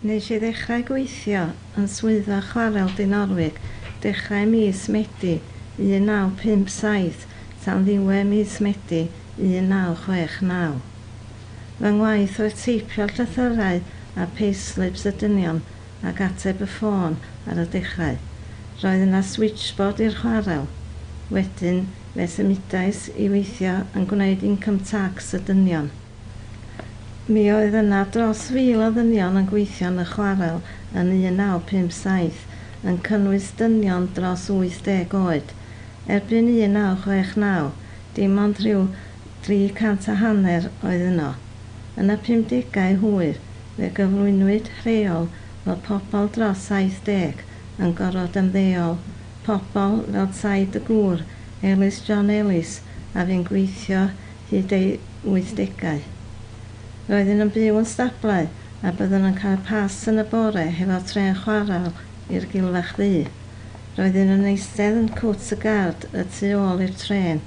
Nes i ddechrau gweithio yn swyddfa Chwarel Dinorwig dechrau mis Medi 1957 tan ddiwedd mis Medi 1969. Fy ngwaith oedd teipio llythyrau a payslips y dynion ac ateb y ffôn ar y dechrau. Roedd yna switchboard i'r chwarel. Wedyn fe symudais i weithio yn gwneud income tax y dynion. Mi oedd yna dros 1,000 o ddynion yn gweithio yn y chwarel yn 1957, yn cynnwys dynion dros 80 oed. Erbyn 1969, dim ond rhyw 350 oedd yno. Yn y 50au hwyr, fe gyflwynwyd rheol fod pobl dros 70 yn gorfod ymddeol, pobl fel taid y gŵr, Ellis John Ellis, a fu'n gweithio hyd ei 80au. Roeddwn yn byw yn stablau a byddwn yn cael pas yn y bore hefo trên chwarel i'r Gilfach Ddu. Roeddwn yn eistedd yn cwt y gard y tu ôl i'r trên.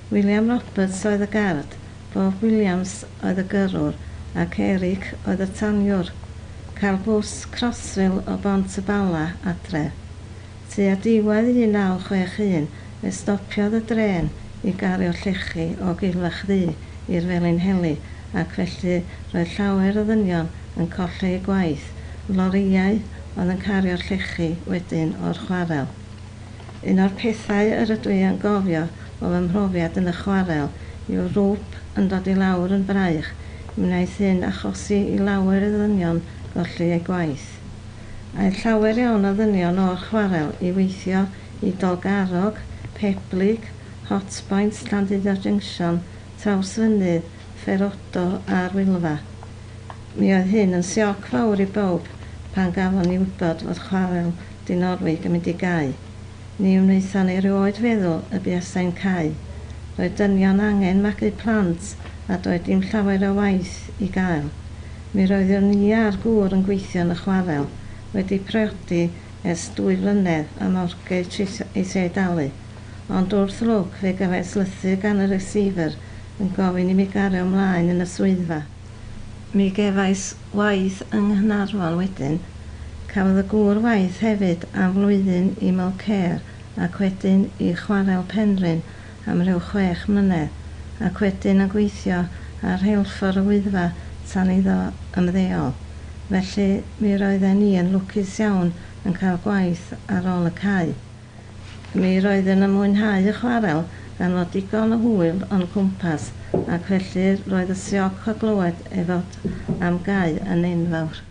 William Roberts oedd y gard, Bob Williams oedd y gyrrwr ac Eric oedd y taniwr. Cael bws Crossville o Bont y Bala adre. Tua diwedd 1961 fe stopiodd y drên i gario llechi o Gilfach Ddu i'r Felinheli ac felly roedd llawer o ddynion yn colli eu gwaith, lorïau oedd yn cario'r llechi wedyn o'r chwarel. Un o'r pethau yr ydw i yn gofio o fy mhrofiad yn y chwarel yw'r rwb yn dod i lawr yn braich, mi wnaeth hyn achosi i lawer o ddynion golli eu gwaith. Aeth llawer iawn o ddynion o'r chwarel i weithio i Dolgarrog, Peblig, Hotpoint, Llandudno Junction, Trawsfynydd, Ferodo a'r Wylfa. Mi oedd hyn yn sioc fawr i bawb pan gafon ni wybod fod chwarel Dinorwig yn mynd i gau. Ni wnaethon ni erioed feddwl y buasai'n cau. Roedd dynion angen magu plant a doedd dim llawer o waith i gael. Mi roeddwn i a'r gŵr yn gweithio yn y chwarel, wedi priodi ers 2 flynedd a mortgage eisiau ei dalu. Ond wrth lwc fe gefais lythyr gan y receiver yn gofyn i mi gario ymlaen yn y swyddfa. Mi gefais waith yng Nghaernarfon wedyn. Cafodd y gŵr waith hefyd am flwyddyn i Mulcair ac wedyn i Chwarel Penrhyn am ryw 6 mlynedd ac wedyn yn gweithio ar rheilffordd y Wyddfa tan iddo ymddeol. Felly mi roedden ni yn lwcus iawn yn cael gwaith ar ôl y cau. Mi roeddwn yn mwynhau y chwarel gan fod digon o hwyl o'n cwmpas ac felly roedd y sioc o glywed ei fod am gau yn enfawr.